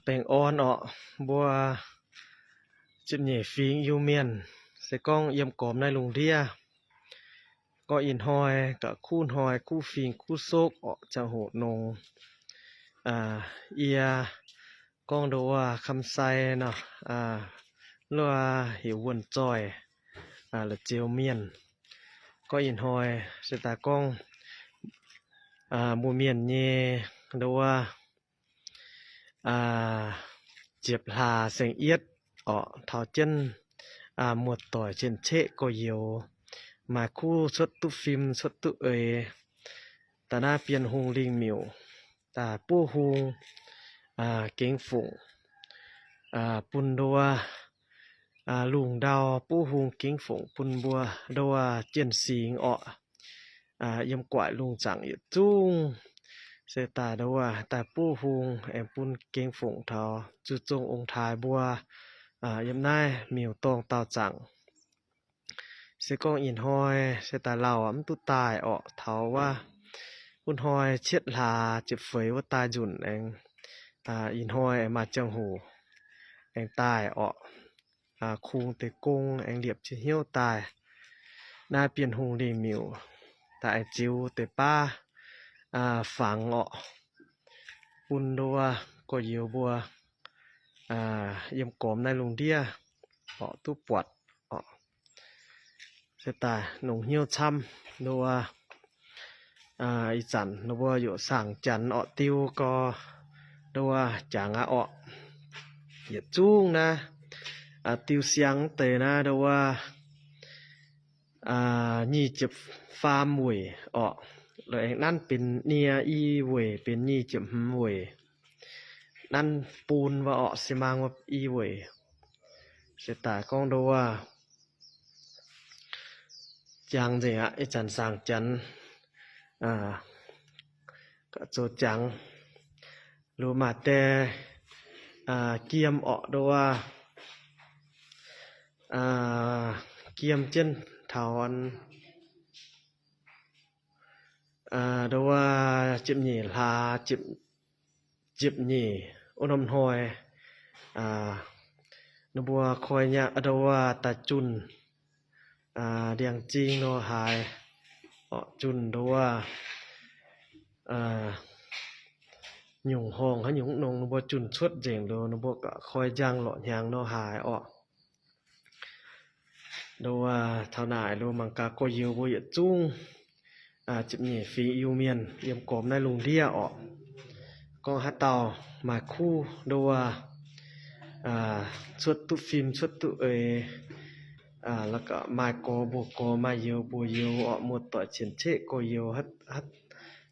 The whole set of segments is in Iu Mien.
baengh orn orqc, mbuo ziepc nyeic fingx Iu-Mienh, se gorngv yiem gormx naaiv lungh ndiev, gorngv ih hnoi gaax kuv hnoi kuv fingx kuv sokv orqc, ziangh hoc nongx, yie gorngv nduov Kamsai nor, luov heuc Wuonh Zoih, la'zioux mienh. Gorngv ih hnoi se daaih gorngv mbuo mienh nyei nduov ziepc hlaax saeng-yietv orqc, taux jienv muoz-doic cien-ceqv gorx-youz maaih kuv cuotv duqv fim cuotv duqv eix daaih naaiv Bienh Hungh Lingh Miuc daaih buov hung gengx fongc bun nduov lungh ndau, buov hung gengx fongc bun mbuo nduov jien-singx orqc, yiem guaaic lungh zaangc yietc zungv se daaih nduov daaih buov hung aengx bun gengx fongc taux zuqc zong ong-taaix mbuo yiem naaiv miuc-dorngh daauh zaangc. Se gorngv ih hnoi se daaih lauh mv duqv daaih orqc, taux wuov, wuov hnoi cietv hlaax ziepc feix wuov daaih nzunc aengx, ih hnoi aengx maaih ziangh hoc aengx daaih orqc, kungx deix gong aengx liepc jienv hnyouv daaih naaiv Bienh Hungh Lingh Miuc daaih aengx ziux deix baav fangx orqc, bun nduov gorx-youz mbuo yiem gormx naaiv lungh ndiev orqc duqv buatc orqc. Se daaih nongx hnyouv camv nduov ih zanc ninh mbuo yaac saangc janx orqc diu gau, nduov jangx aqv orqc. Yietc zungv naaiv diu siang deix naaiv nduov nyic ziepc faam weic orqc, lorqc aengx nanv benx nie i weic benx nyic ziepc hmz weic. Nanv bun wuov orqc, se mang wuov i weic. Se daaih gorngv nduov jangx nzengc aqv. Ih zanc saangc janx zoux jangx, luoqc maaih deix giem orqc nduov, giem jienv taux nduov ziepc nyeic hlaax, ziepc nyeic wuov norm hnoi, ninh mbuo koi nyaanh nduov daaih junh ndiangx-zing nor haaix, junh nduov nyungc horngh haaix nyungc nongx ninh mbuo junh cuotv nzengc liuz ninh mbuo koi njang lorqc hnyangx nor haaix orqc. Nduov taux naaic nduov mangc gaax gorx-youz mbuo yietc zungv ziepc nyeic fingx Iu-Mienh yiem gormx naaiv lungh ndiev orqc, gorngv haaix dauh maaih kuv nduov cuotv duqv fim cuotv duqv eix, la'gapv maaih gorx mbuox gorx, maaih youz mbuox youz orqc, muoz-doic cien-ceqv gorx-youz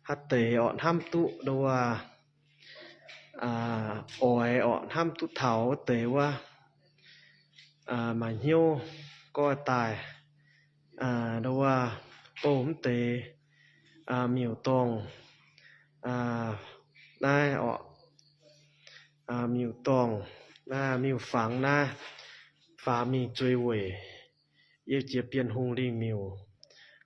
haaix deix orqc hnamv duqv nduov oix orqc hnamv duqv taux wuov deix wuov, maaih hnyouv goiv daaih nduov bouh mv deix miuc-dorngh naaiv orqc, miuc-dorngh naaiv miuc-fangx naaiv faaux mingh zueiz weic yiem jiex Bienh Hungh Lingh Miuc.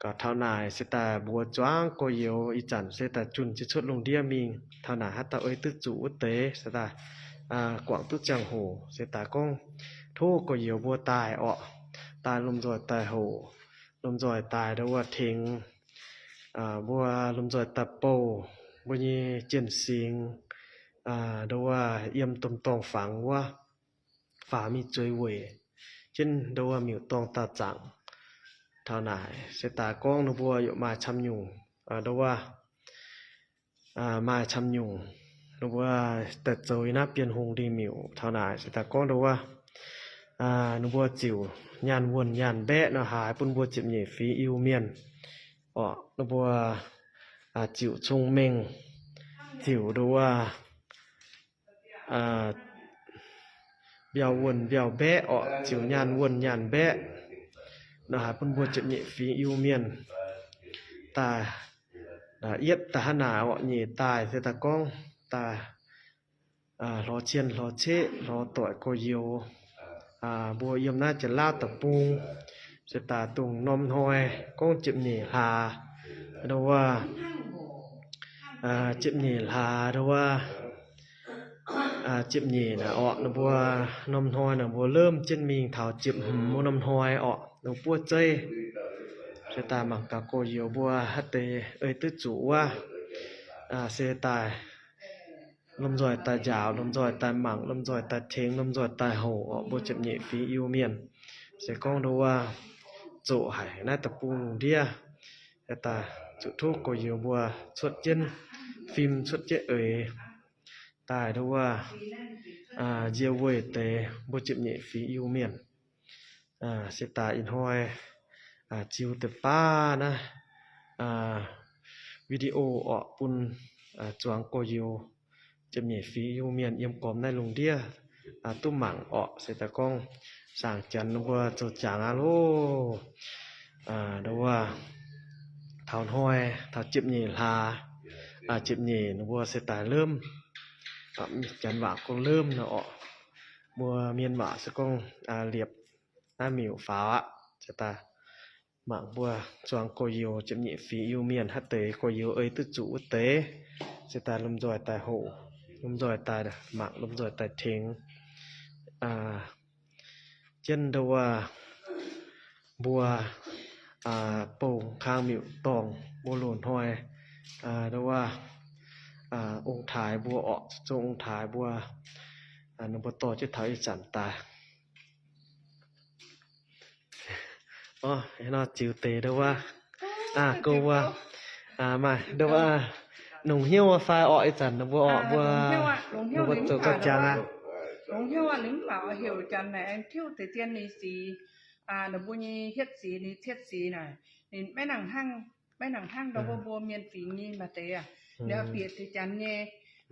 Gaax taux naaic se daaih mbuox zuangx gorx-youz ih zanc se daaih junh jienv cuotv lungh ndiev mingh. Taux naaic haaix dauh ei duqv zuqc wuov deix se daaih guangc duqv ziangh hoc se daaih gorngv tov gorx-youz mbuo daaih orqc, daaih lomh nzoih daaih hoc, lomh nzoih daaih nduov tengx mbuo, lomh nzoih daaih bouh mbuo nyei jien-singx nduov yiem domh dorngh fangx wuov faaux mingh zueiz weic jienv nduov miuc-dorngh daauh zaangc. Taux naaic se daaih gorngv ninh mbuo yaac maaih camv nyungc nduov maaih camv nyungc ninh mbuo daaih zoux yiem naaiv Bienh Hungh Lingh Miuc. Taux naaic se daaih gorngv nduov ninh mbuo ziouc nyaanh wuonh nyaanh mbaeqv nor haaix bun mbuo ziepc nyeic fingx Iu-Mienh orqc, ninh mbuo ziouc cong-mengh, ziouc nduov mbiauh wuonh mbiauh mbaeqv orqc, ziouc nyaanh wuonh nyaanh mbaeqv nor haaix bun mbuo ziepc nyeic fingx Iu-Mienh daaih, yietv daaih hnangv naaic orqc, nyeic daaih se daaih gorngv daaih lorz cien lorz ceqv lorz doic gorx-youz mbuo yiem naaiv Janx-Laauv deic-bung se daaih dongh norm hnoi gorngv ziepc nyeic hlaax nduov, ziepc nyeic hlaax nduov ziepc nyeic naaic orqc, ninh mbuo norm hnoi ninh mbuo lemh jienv mingh taux ziepc hmz wuov norm hnoi orqc, ninh mbuo buov zeiv. Se daaih mangc gaax gorx-youz mbuo haaix deix ei duqv zuqc wuov, se daaih lomh nzoih daaih njaaux, lomh nzoih daaih mangc, lomh nzoih daaih tengx, lomh nzoih daaih houc orqc, mbuo ziepc nyeic fingx Iu-Mienh. Se gorngv nduov wuov zoqc haic naaiv deic-bung lungh ndiev, daaih zuqc tov gorx-youz mbuo cuotv jienv fim, cuotv jienv eix daaih nduov wuov nzie weih deix mbuo ziepc nyeic fingx Iu-Mienh. Se daaih ih hnoi ziux deix baav naaiv video orqc bun zuangx gorx-youz ziepc nyeic fingx Iu-Mienh yiem gormx naaiv lungh ndiev duqv mangc orqc. Se daaih gorngv saangc Janx mbuo zoux jangx aqv loh. Nduov wuov taux hnoi taux ziepc nyeic hlaax, ziepc nyeic ninh mbuo se daaih lemh, Janx waac gorngv lemh nor orqc, mbuo mienh waac se gorngv liepc naaiv miuc faaux aqv. Se daaih mangc mbuo zuangx gorx-youz ziepc nyeic fingx Iu-Mienh haaix deix gorx-youz ei duqv zuqc wuov deix, se daaih lomh nzoih daaih houc, lomh nzoih daaih mangc, lomh nzoih daaih tengx jienv nduov wuov mbuo bou kang miuc-dorngh mbuo loz-hnoi, nduov wuov ong-taaix mbuo orqc, zong ong-taaix mbuo, ninh mbuo dorh jienv taux ih zanc daaih. Nor ziux deix nduov wuov, go wuov, maaih nduov wuov nongc hnyouv fai orqc, ih zanc ninh mbuo orqc, mbuo, ninh mbuo zoux gauh jangx aqv. Longx hnyouv aqv, ninh mv baac oix heuc Janx naaic aengx tiuv deix dien ninh sic, ninh mbuo nyei hietv sic, ninh hietv sic naaic, ninh maiv nangc hnangv, maiv nangc hnangv ndau wuov mbuo mienh fingx nyei maaih deix aqv. Ninh bieqc deix Janx nyei,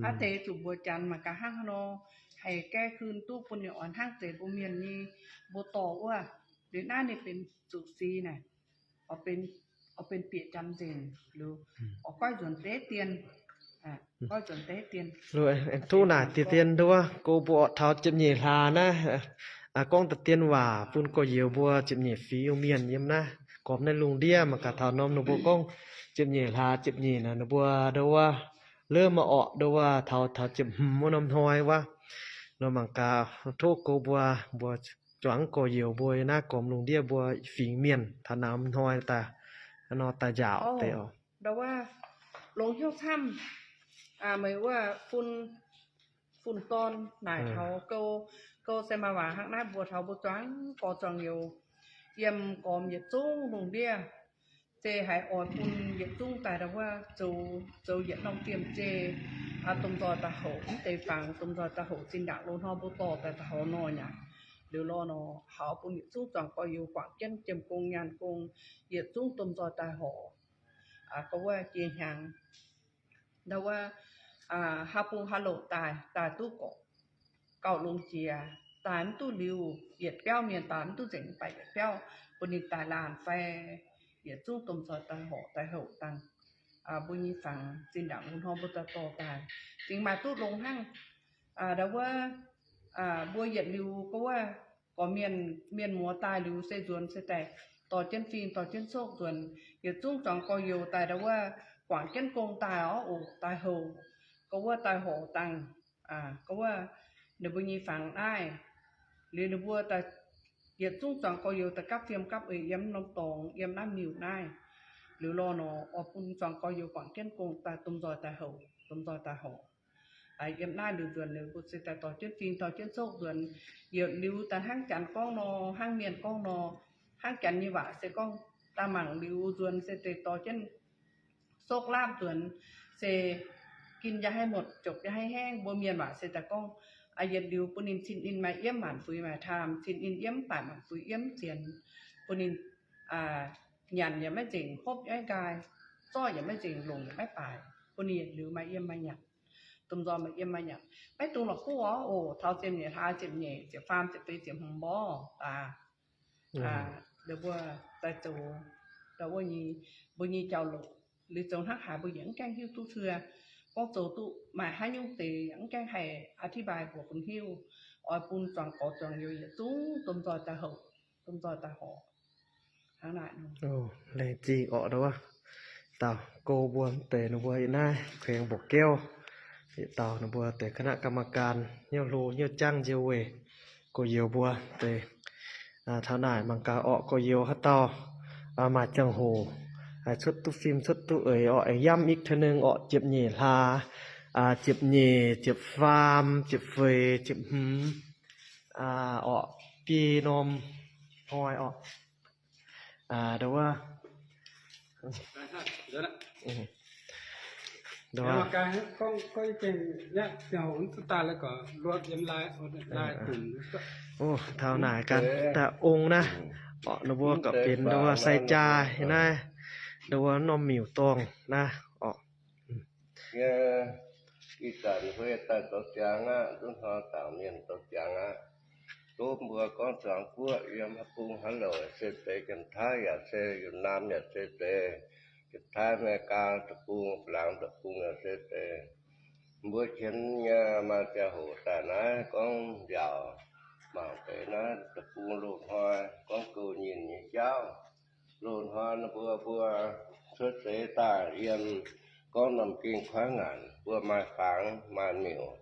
aav deix zuqc mbuox Janx mangc gaax hnangv haaix nor haih gaeqv hun duqv bun ninh oix hnangv deix mbuo mienh nyei, mbuo dorh wuov. Liuz naaiv ninh benx zuqc sic naaic, oix benx bieqc Janx nzengc liuz, oix goiv nzuonx deix dien, goiv nzuonx deix dien. Tov naaic deix dien nduov, go mbuo orqc taux ziepc nyeic hlaax naaiv, gorngv deix dien waac bun gorx-youz mbuo ziepc nyeic fingx Iu-Mienh yiem naaiv gormx naaiv lungh ndiev mangc gaax taux norm ninh mbuo gorngv ziepc nyeic hlaax ziepc nyeic naaic ninh mbuo nduov wuov lemh maah orqc, nduov wuov taux, taux ziepc hmz wuov norm hnoi wuov. Nor mangc gaax tov go mbuo, mbuo zuangx gorx-youz mbuo yiem naaiv gormx lungh ndiev mbuo fingx mienh taux norm hnoi daaih, nor daaih njaaux deix orqc. Ndau wuov longx hnyouv camv, meih wuov fun, fun-dorn naaic taux gouv, gouv se maaih waac hnangv naaiv mbuox taux mbuo zuangx gorx zuangx youz yiem gormx yietc zungv lungh ndiev, se haiz oix bun yietc zungv daaih ndau wuov zoux, zoux yietc norm diemh zeih, domh nzoih daaih houc mv deix fangx, domh nzoih daaih houc zinh ndaangc loz-hnoi mbuo dorh daaih daaih houc nor nyanc. Liuz lorh nor, haiz bun yietc zungv zuangx gorx-youz guangc jienv jiem gong nyaanh gong, yietc zungv domh nzoih daaih horc, gorngv wuov jiex hnyangx, ndau wuov, haav bung haav louc daaih, daaih duqv gorqv, gauh longx jiex, daaih mv duqv liuz yietc biauv mienh, daaih mv duqv nzengc mv baac yietc biauv, bun ninh daaih laanh fai yietc zungv domh nzoih daaih horc daaih houc dangh, mbuo nyei fangx zinh ndaangc loz-hnoi mbuo daaih dorh daaih, zingx maaih duqv longx hnangv. Ndau wuov, mbuo yietc liuz gorngv wuov, gorqv-mienh, mienh muoz daaih liuz se nzuonx se daaih dorh jienv fing dorh jienv sokv nzuonx, yietc zungv zuangx gorx-youz daaih ndau wuov guangc jienv gong daaih orqc, oc, daaih houc, gorngv wuov daaih horc dangh, gorngv wuov ninh mbuo nyei fangx naaiv. Liuz ninh mbuo daaih yietc zungv zuangx gorx-youz daaih gapv fiem gapv eix yiem norm dorngx, yiem naaiv miuc naaiv. Liuz lorh nor, oix bun zuangx gorx-youz guangc jienv gong daaih domh nzoih daaih houc, domh nzoih daaih horc. Yiem naaiv liuz nzuonx liuz mbuo se daaih dorh jienv fing dorh jienv sokv nzuonx. Yietc liuz daaih hnangv Janx gorngv nor, hnangv mienh gorngv nor, hnangv Janx nyei waac se gorngv, daaih mangc liuz nzuonx se deix dorh jienv sokv laapv nzuonx, se gin yaac haih motc, jopc yaac haih haengv. Mbuo mienh waac se daaih gorngv, yietc liuz bun ninh cin ninh maaih yiem maanc fuix maaih taam, cin ninh yiem mv baac maanc fuix yiem zienx, bun ninh nyanc yaac maiv nzengc, hopv yaac maiv nqaai, zorqv yaac maiv nzengc, longc yaac maiv baaix, bun ninh yietc liuz maaih yiem maaih nyanc, domh nzoih maaih yiem maaih nyanc. Maiv dungx lorqc guv orqc, oc, taux ziepc nyeic hlaax, ziepc nyeic, ziepc faam, ziepc feix, ziepc hmz mborqv daaih, mbuo daaih zoux, daaih wuov nyei, mbuo nyei jauv-louc. Liuz zoux hnangv haaix mbuo yaac mv gaengh hiuv duqv cuo. Gorngv zoux duqv maaih haaix nyungc deix yaac mv gaengh haih อธิบาย mbuox bun hiuv. Oix bun zuangx gorx zuangx youz yietc zungv domh nzoih daaih houc, domh nzoih daaih horc. Hnangv naaic nor. Laengz zingh orqc, ndau wuov, dauh go mbuo mv deix ninh mbuo yiem naaiv แขวงบ่อแก้ว yietc dauh ninh mbuo deix คณะกรรมการ hnyouv hlo hnyouv jangv nzie weih gorx-youz mbuo deix. Taux naaic mangc gaax orqc, gorx-youz haaix dauh maaih ziangh hoc cuotv duqv fim cuotv duqv eix orqc, aengx yamv อีกเทื่อนึง orqc, ziepc nyeic hlaax, ziepc nyeic, ziepc faam, ziepc feix, ziepc hmz orqc, biei norm hnoi orqc. Ndo wuov, ndo wuov, taux naaic gaax daaih ong naaiv orqc, ninh mbuo gorqv benx ndo wuov sai jaa naaiv, ndo wuov norm miuc-dorngh naaiv orqc. Ih zanc huei daaih zoux ziangx aqv, nzunc hnoi zaangc mienh zoux ziangx aqv. Zunv mbuo gorngv zuangx guoqv yiem haaix bung haaix louc se deix, Janx-Taiv yaac se, Yietc-Naamh yaac se deix, Janx-Taiv, America deic-bung, Laangz deic-bung yaac se deix. Mbuo qienx nyei maaih ziangh hoc daaih naaiv gorngv nziaauc mangc deix naaiv deic-bung loz-hnoi gorngv goux nyinh nyei jauv. Loz-hnoi mbuo, mbuo cuotv seix daaih yiem gorngv norm ging kuaaiv ngaanc, mbuo maaih fangx maaih miuc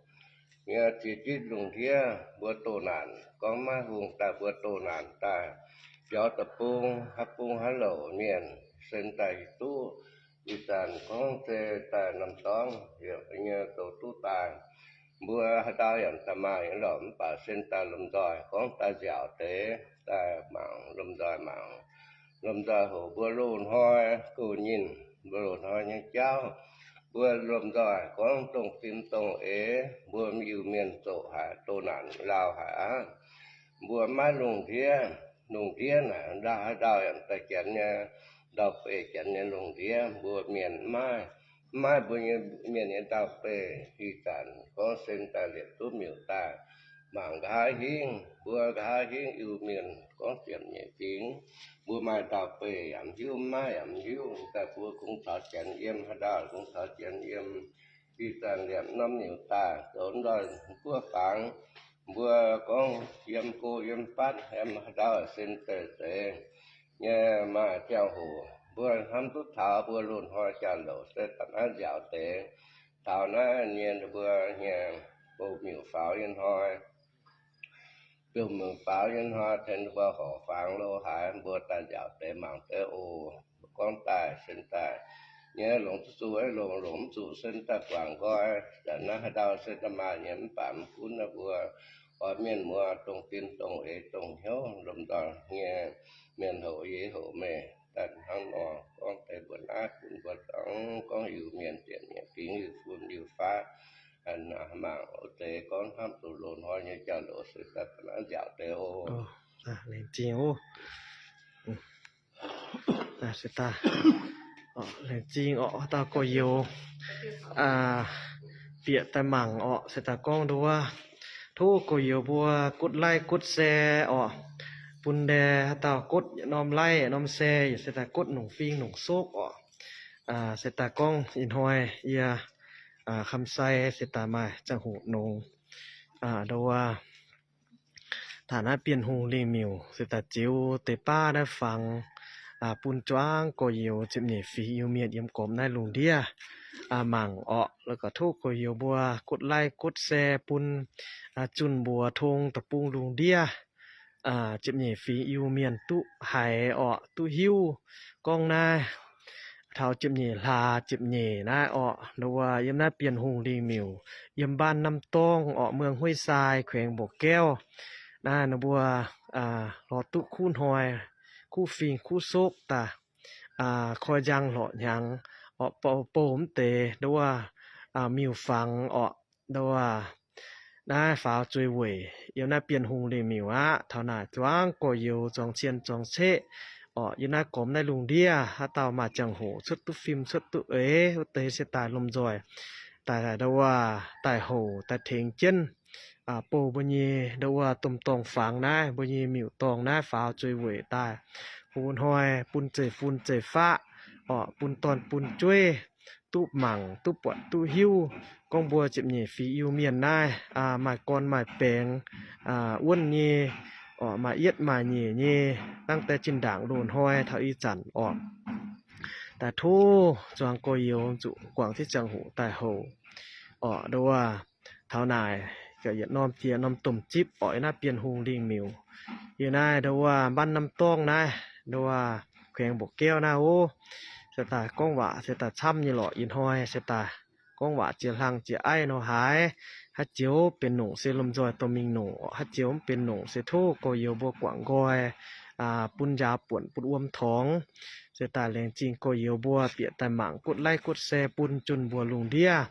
nyei ziex jienv lungh ndiev, mbuo doh naanc gorngv maiv hungh daaih, mbuo doh naanc daaih biaux deic-bung, haaix bung haaix louc mienh sen daaih hiuv duqv. Ih zanc gorngv se daaih norm dorngx nyei zoux duqv daaih, mbuo haaix dauh yaac daaih maaih nyei lorqc, mv baac sen daaih lomh nzoih gorngv daaih nziaauc deix, daaih mangc lomh nzoih mangc. Lomh nzoih hoc mbuo loz-hnoi goux nyinh, mbuo loz-hnoi nyei jauv, mbuo lomh nzoih gorngv dongh fim dongh eix, mbuo Iu-Mienh zoqc haic, doh naanc lauh haic aqv. Mbuo maiv lungh ndiev, lungh ndiev naaic ndau haaix ndau yaac daaih janx nyei ndau-beih, janx nyei lungh ndiev, mbuo mienh maiv, maiv mbuo nyei mienh nyei ndau-beih. Ih zanc gorngv sen daaih liepc duqv miuc daaih mangc nqa'haav hingv, mbuo nqa'haav hingv Iu-Mienh gorngv ziepc nyeic fingx, mbuo maaih ndau-beih yaac mv hiuv, maiv yaac mv hiuv, daaih mbuo kungx caux janx yiem, haaix ndau kungx caux janx yiem. Ih zanc liepc norm miuc daaih zoux nzoih guoqv fangx, mbuo gorngv yiem go yiem fatv, yiem haaix ndau sen daaih zeiz nyei maaih ziangh hoc, mbuo hnamv duqv taux mbuo loz-hnoi jauv-louc se daaih naaiv nziaauc deix. Taux naaiv nyei mbuo nyei bou miuc faaux nyei hnoi, bou miuc faaux nyei hnoi tengx mbuo horc fangx lo haaix, mbuo daaih nziaauc deix mangc deix oc. Gorngv daaih sen daaih nyei longc zuqc, longc, longc mv zuqc sen daaih guangc nqoi. Zanc naaiv haaix ndau se daaih maaih nyei, mv baac mv gunv naaiv mbuo oix mienh muoz dongh fim dongh eix dongh hnyouv lomh nzoih nyei mienh hoc yie hoc meih daaih hnangv nor gorngv deix mbuo naaiv bun mbuo zuangx gorngv Iu-Mienh ziepc nyeic fingx, Iu-Fun Iu-Fatv, mangc oc deix gorngv hnamv zuqc loz-hnoi nyei jauv-louc se daaih naaiv nziaauc deix oc. Laengz zingh oc. Laengz zingh orqc, haaix dauh gorx-youz bieqc daaih mangc orqc, se daaih gorngv ndo wuov, tov gorx-youz mbuo กดไลค์ กดแชร์ orqc, bun ndae haaix dauh กด norm like norm share, yaac se daaih กด nongc fing nongc sokv orqc. Se daaih gorngv ih hnoi yie, Kamsai, se daaih maaih ziangh hoc nongx, ndo wuov, taux naaiv Bienh Hungh lingh miuc se daaih ziux deix baav naaiv fangx bun zuangx gorx-youz ziepc nyeic fingx Iu-Mienh yiem gormx naaiv lungh ndiev mangc orqc. La'gorngv tov gorx-youz mbuo กดไลค์ กดแชร์ bun zunh mbuox tong deic-bung lungh ndiev, ziepc nyeic fingx Iu-Mienh duqv haiz orqc, duqv hiuv gorngv naaiv taux ziepc nyeic hlaax ziepc nyeic naaiv orqc, ndo wuov yiem naaiv Bienh Hungh lingh miuc, yiem บ้านน้ำต้ง orqc, เมืองห้วยทราย แขวงบ่อแก้ว naaiv ninh mbuo lorz duqv kuv hnoi, kuv fing, kuv sokv daaih koi njang hlorqc hnyangx orqc, bou, bou mv deix ndo wuov miuc-fangx orqc, ndo wuov naaiv faaux zueih weic yiem naaiv Bienh Hungh lingh miuc aqv. Taux naaic zuangx gorx-youz zuangx cien zuangx ceqv orqc, yiem naaiv gormx naaiv lungh ndiev haaix dauh maaih ziangh hoc cuotv duqv fim cuotv duqv eix wuov deix se daaih lomh nzoih daaih ndo wuov daaih houc daaih tengx jienv bou mbuo nyei ndo wuov domh dorngh fangx naaiv, mbuo nyei miuc-dorngh naaiv faaux zueih weic daaih, hu hnoi bun zeiv-fun zeiv-faqv orqc, bun dorn bun jueiv duqv mangc duqv buatc duqv hiuv gorngv mbuo ziepc nyeic fingx Iu-Mienh naaiv maaih gorn maaih baengx wuonv nyei orqc, maaih yietv maaih nyeic nyei, dangv deix zinh ndaangc loz-hnoi taux ih zanc orqc. Daaih tov zuangx gorx-youz zuqc guangc jienv ziangh hoc daaih houc orqc, nduov taux naaic, yietc norm jiex norm domh zipv orqc, yiem naaiv Bienh Hungh Lingh Miuc. Yiem naaiv nduov บ้านน้ำตก naaiv, nduov แขวงบ่อแก้ว naaiv oc. Se daaih gorngv waac se daaih camv nyei lorqc. Ih hnoi se daaih gorngv waac jiex hlang jiex aiv nor haaix, haaix joux benx nongc se lomh nzoih dorh mingh nongc, haaix joux mv benx nongc se tov gorx-youz mbuo guangc nqoi, bun njaaux buonc bun wuom torngx. Se daaih laengz zingh gorx-youz mbuo bieqc daaih mangc กดไลค์ กดแชร์ bun junh mbuo lungh ndiev.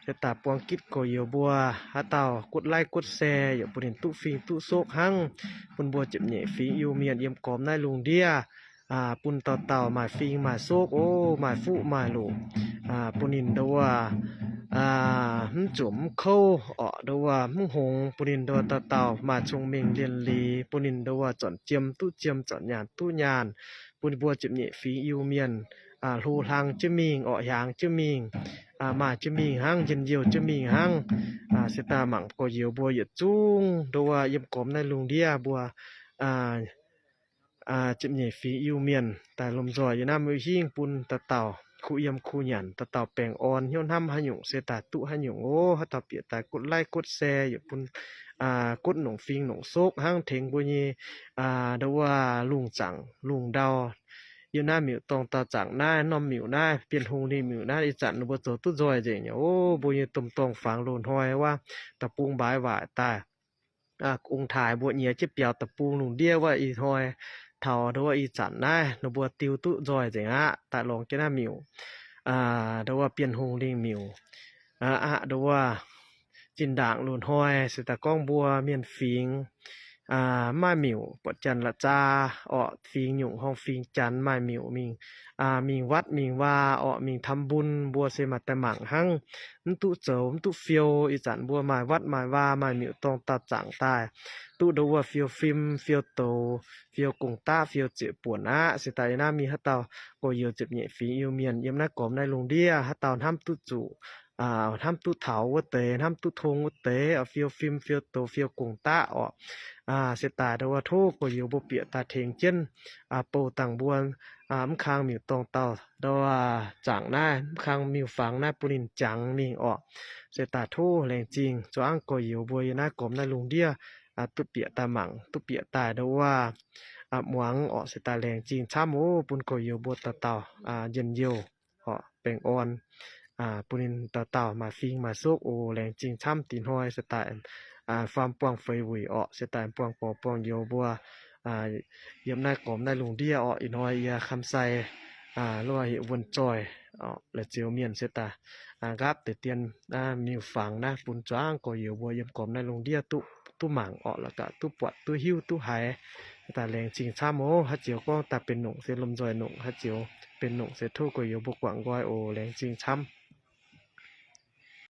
Se daaih buang gitv gorx-youz mbuo haaix dauh กดไลค์ กดแชร์ yaac bun ninh duqv fing duqv sokv hnangv, bun mbuo ziepc nyeic fingx Iu-Mienh yiem gormx naaiv lungh ndiev, bun dauh dauh maaih fing maaih sokv oc, maaih fuqv maaih loqc, bun ninh nduov mv zuqc mv kouv orqc, nduov mv hngongx, bun ninh nduov dauh dauh maaih cong-mengh lienh liz, bun ninh nduov zornc jiem duqv jiem, zornc nyaanh duqv nyaanh, bun mbuo ziepc nyeic fingx Iu-Mienh hlo hlang jienv mingh orqc, hiaangx jienv mingh, maaih jienv mingh hnangv, njien-youh jienv mingh hnangv. Se daaih mangc gorx-youz mbuo yietc zungv nduov yiem gormx naaiv lungh ndiev mbuo ziepc nyeic fingx Iu-Mienh daaih lomh nzoih yiem naaiv mbuo hingv bun dauh dauh kuh yiem kuh nyanc, dauh dauh baengh orn, hnyouv hnamv haaix nyungc se daaih duqv haaix nyungc oc. Haaix dauh bieqc daaih กดไลค์ กดแชร์ yaac bun กด nongc fing nongc sokv hnangv, tengx mbuo nyei nduov lungh zaangc lungh ndau. Yiem naaiv miuc-dorngh dauh zaangc naaiv, norm miuc naaiv, Bienh Hungh Lingh Miuc naaiv, ih zanc ninh mbuo zoux duqv nzoih nzengc nyei oc. Mbuo nyei domh dorngh fangx loz-hnoi wuov, da'bung mbaaix waaic daaih, ong-taaix mbuo nyiex jienv biaux da'bung lungh ndiev wuov, ih hnoi taux nduov ih zanc naaiv ninh mbuo diu duqv nzoih nzengc aqv, daaih longx jienv naaiv miuc, nduov Bienh Hungh Lingh Miuc aqv. Nduov zinh ndaangc loz-hnoi se daaih gorngv mbuo mienh fingx maaih miuc buatc janx la'zaa orqc, fingx nyungc horngh fingx janx maaih miuc mingh, mingh วัด mingh วา orqc, mingh ทำบุญ mbuo se maaih daaih mangc hnangv. Mv duqv zoux mv duqv fiou, ih zanc mbuo maaih วัด maaih วา maaih miuc-dorngh dauh zaangc daaih, duqv nduov fiou fim fiou douz, fiou gong-daqv fiou zieqc buonc aqv. Se daaih yiem naaiv mingh haaix dauh gorx-youz ziepc nyeic fingx Iu-Mienh yiem naaiv gormx naaiv lungh ndiev, haaix dauh hnamv duqv zuqc, hnamv duqv taux wuov deix, hnamv duqv tong wuov deix, fiou fim fiou douz fiou gong-daqv orqc. Se daaih nduov tov gorx-youz mbuo bieqc daaih tengx jienv bou dangh mbuo mv kang miuc-dorngh dauh nduov zaangc naaiv, mv kang miuc-fangx naaiv bun ninh jangx mingh orqc. Se daaih tov laengz zingh zuangx gorx-youz mbuo yiem naaiv gormx naaiv lungh ndiev duqv bieqc daaih mangc, duqv bieqc daaih nduov muangx orqc. Se daaih laengz zingh camv oc, bun gorx-youz mbuo dauh dauh njien-youh orqc, baengh orn, bun ninh dauh dauh maaih fing maaih sokv oc. Laengz zingh camv. Ih hnoi se daaih faam buangh feix wuic orqc, se daaih buangh gorx buangh youz mbuo yiem naaiv gormx naaiv lungh ndiev orqc. Ih hnoi yie Kamsai, lo heuc Wuonh Zoih, la'zioux mienh se daaih nqaapv deix dien miuc-fangx naaiv bun zuangx gorx-youz mbuo yiem gormx naaiv lungh ndiev duqv mangc orqc, la'gapc duqv buatc duqv hiuv duqv haiz. Daaih laengz zingh camv oc. Haaix zioux gorngv daaih benx nongc se lomh nzoih nongc, haaix zioux benx nongc se tov gorx-youz mbuo guangc nqoi oc. Laengz zingh camv.